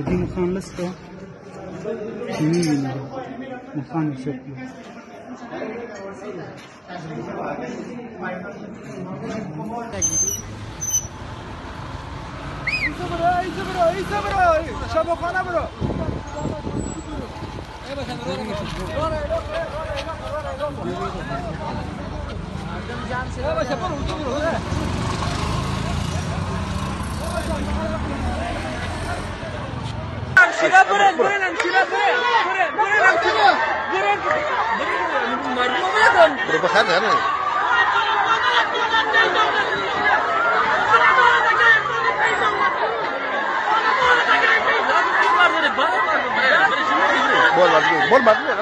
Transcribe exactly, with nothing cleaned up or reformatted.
Dî mixan lista. Kîmî yî mixan şekli. Îse bira, îse bira, îse bira. Şaboxana bira. Hemşire birin, birin hemşire birin. Birin, birin hemşire. Birin. Birin, birin. Merdum yakın. Grubu her yer mi? Bol merdum, bol merdum.